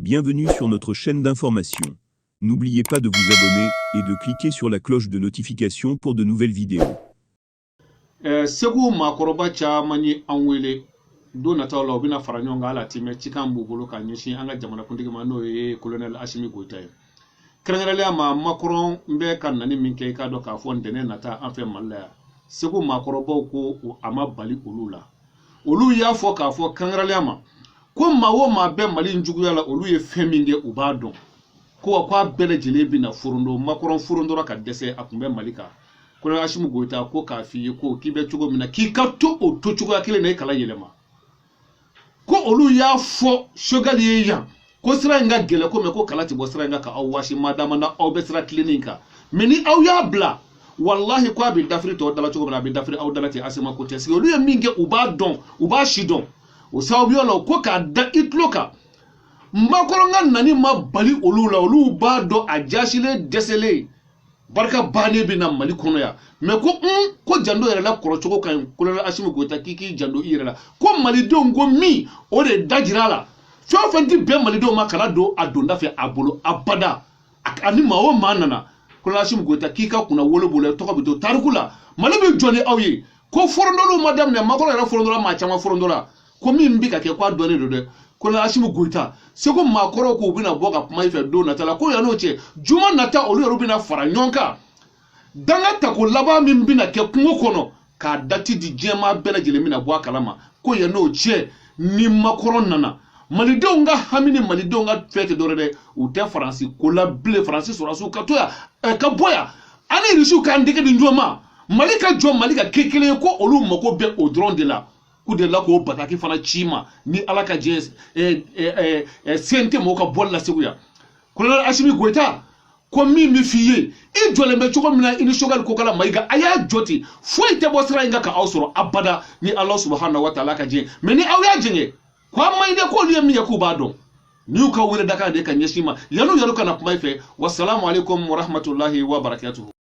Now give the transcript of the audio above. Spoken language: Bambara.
Bienvenue sur notre chaîne d'information. N'oubliez pas de vous abonner et de cliquer sur la cloche de notification pour de nouvelles vidéos. Segu maakɔrɔba caman ye an wele don nataw la, u bɛna fara ɲɔgɔn kan. Hali a ti mɛn, cikan b'u bolo ka ɲɛsin an ka jamanakuntigi ma, n'o ye colonel Asimi Goyita ye. Kɛrɛnkɛrɛnnenya ma, Macron bɛ ka nani min kɛ, i k'a dɔn k'a fɔ ntɛnɛn nata an fɛ Mali la yan, Segu maakɔrɔbaw ko a ma bali olu la. Olu y'a fɔ k'a fɔ kɛrɛnkɛrɛnnenya ma ko maa o maa bɛ Mali in juguya la, olu ye fɛn min kɛ, u b'a dɔn ko wa k'a bɛɛ lajɛlen bɛna forondo. Macron forondora ka dɛsɛ, a tun bɛ Mali kan. Colonel Asimi Goyita ko k'a f'i ye ko k'i bɛ cogo min na, k'i ka to o to cogoya kelen na, i kala yɛlɛma. Ko olu y'a fɔ Choguel ye yan ko sira in ka gɛlɛn ko mɛ, ko kala tɛ bɔ sira in kan ka aw wasi madama na aw bɛ sira tilennen kan. Mɛ ni aw y'a bila, walahi ko a bɛ dafiri tɔw dala cogo min na, a bɛ dafiri aw dala ten. Asima ko tɛ sigi, olu ye min kɛ, u b'a dɔn, u b'a si dɔn. O sababuya la, ko k'a da i tulo kan, Macron ka nani ma bali olu la. Olu b'a dɔn a jasilen dɛsɛlen barika bannen bɛ na Mali kɔnɔ yan. Mɛ ko un ko janto yɛrɛ la kɔrɔcogo ka ɲi. Colonel Asimi Goyita k'i k'i janto i yɛrɛ la, ko malidenw ko min o de dajira la, fɛn o fɛn ti bɛn malidenw ma, kana don a donda fɛ a bolo abada. Ani maa o maa nana, Colonel Asimi Goyita k'i ka kunna wolo bolo, tɔgɔ bɛ to tariku la, Mali bɛ jɔ ni aw ye. Ko forondoliw ma daminɛ, Macron yɛrɛ forondola, maa caman forondola, ko min bɛ ka kɛ, k'a dɔnnen don dɛ. Colonel Asimi Goyita, Segu maakɔrɔw k'u bɛna bɔ ka kuma i fɛ don nata la, ko yan'o cɛ, juma nata, olu yɛrɛ bɛna fara ɲɔgɔn kan, danga tako laban min bɛna kɛ kungo kɔnɔ, k'a dati di diɲɛmaa bɛɛ lajɛlen bɛna bɔ a kalama. Ko yan'o cɛ, ni Macron nana, malidenw ka hami ni malidenw ka fɛn tɛ dɔwɛrɛ dɛ, u tɛ Faransi ko la bilen. Faransi sɔrɔdasiw ka to yan, ka bɔ yan, ani Irisiw k'an dege di ɲɔgɔn ma, Mali ka jɔ, Mali ka kɛ kelen ye, ko olu mago bɛ o dɔrɔn de la. K'u delila k'o bataki fana ci ma ni Ala ka jɛ, CNT mɔgɔw ka bɔli la Segu yan. Colonel Asimi Goyita ko min bɛ f'i ye, i jɔlen bɛ cogo min na, i ni Choguel Kokala Mayiga, a y'a jɔ ten, foyi tɛ bɔ sira in kan ka aw sɔrɔ abada ni Ala subahana wa taala ka jɛ. Mɛ ni aw y'a jɛngɛ, ko a man ɲi dɛ, k'olu ye min kɛ, k'u b'a dɔn. N'i y'u ka wele dakan de ka ɲɛsin ma, yan'u yɛrɛ kana kuma i fɛ. Wasalamu alaikum warahmatulahi wabarakatuhu.